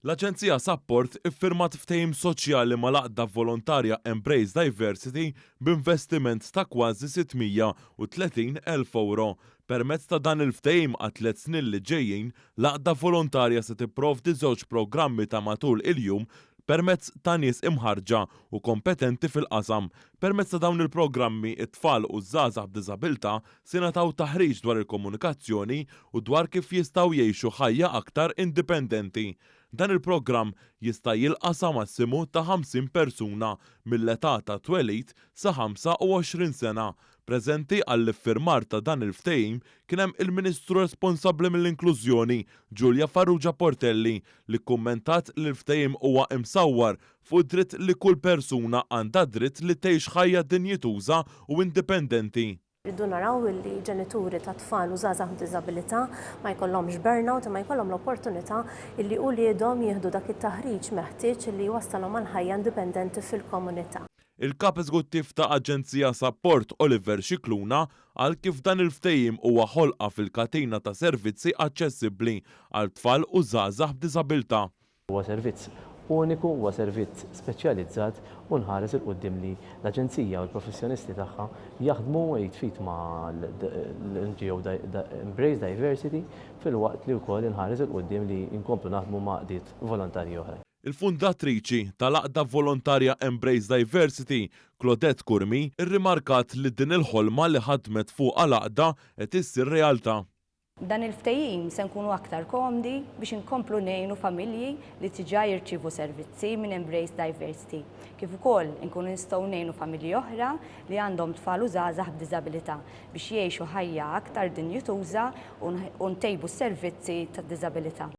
L-Aġenzija Sapport iffirmat ftehim soċjali mal-għaqda volontarja Embrace Diversity b'investiment ta' kważi 630,000 ewro. Permezz ta' dan il-ftehim għat-tliet snin li ġejjin, l-għaqda volontarja se tipprovdi żewġ programmi ta' matul il-jum permezz ta' nies imħarrġa u kompetenti fil-qasam. Permezz ta' dawn il-programmi, it-tfal u ż-żgħażagħ b'diżabilità se jingħataw taħriġ dwar il-komunikazzjoni u dwar kif jistgħu jgħixu ħajja aktar indipendenti. Dan il-programm jista' jilqa' sa massimu ta' 50 persuna mill-età ta' twelid sa 25 sena. Preżenti għall-iffirmar ta' dan il-ftehim kien hemm il-Ministru responsabbli mill-Inklużjoni, Julia Farrugia Portelli, li kkummentat li l-ftehim huwa imsawwar fuq id-dritt li kull persuna għandha dritt li tgħix ħajja dinjituża u indipendenti. Rridu naraw li ġenituri ta' tfal u żgħażagħ b'diżabilità ma jkollhomx burnout imma jkollhom l-opportunità li uliedhom jieħdu dak it-taħriġ meħtieġ li jwassalhom għal ħajja indipendenti fil-komunità. Il-Kap Eżekuttiv ta' Aġenzija Sapport Oliver Scicluna qal kif dan il-ftehim huwa ħolqa fil-katina ta' servizzi aċċessibbli għal tfal u żgħażagħ b'diżabilità. Huwa servizz uniku, huwa servizz speċjalizzat u nħares 'il quddiem li l-Aġenzija u l-professjonisti tagħha jaħdmu id f'id mal-NGO Embrace Diversity filwaqt li wkoll inħares 'il quddiem li nkomplu naħdmu ma' għaqdiet volontarji oħrajn. Il-fundatriċi tal-għaqda volontarja Embrace Diversity, Claudette Curmi, irrimarkat li din il-ħolma li ħadmet fuqha l-għaqda qed issir realtà. B'dan il-ftehim se nkunu aktar komdi biex inkomplu ngħinu familji li diġà jirċievu servizzi minn Embrace Diversity, kif ukoll inkunu nistgħu ngħinu familji oħra li għandhom tfal u żgħażagħ b'diżabilità biex jgħixu ħajja aktar dinjituża u ntejbu s-servizzi tad-diżabilità.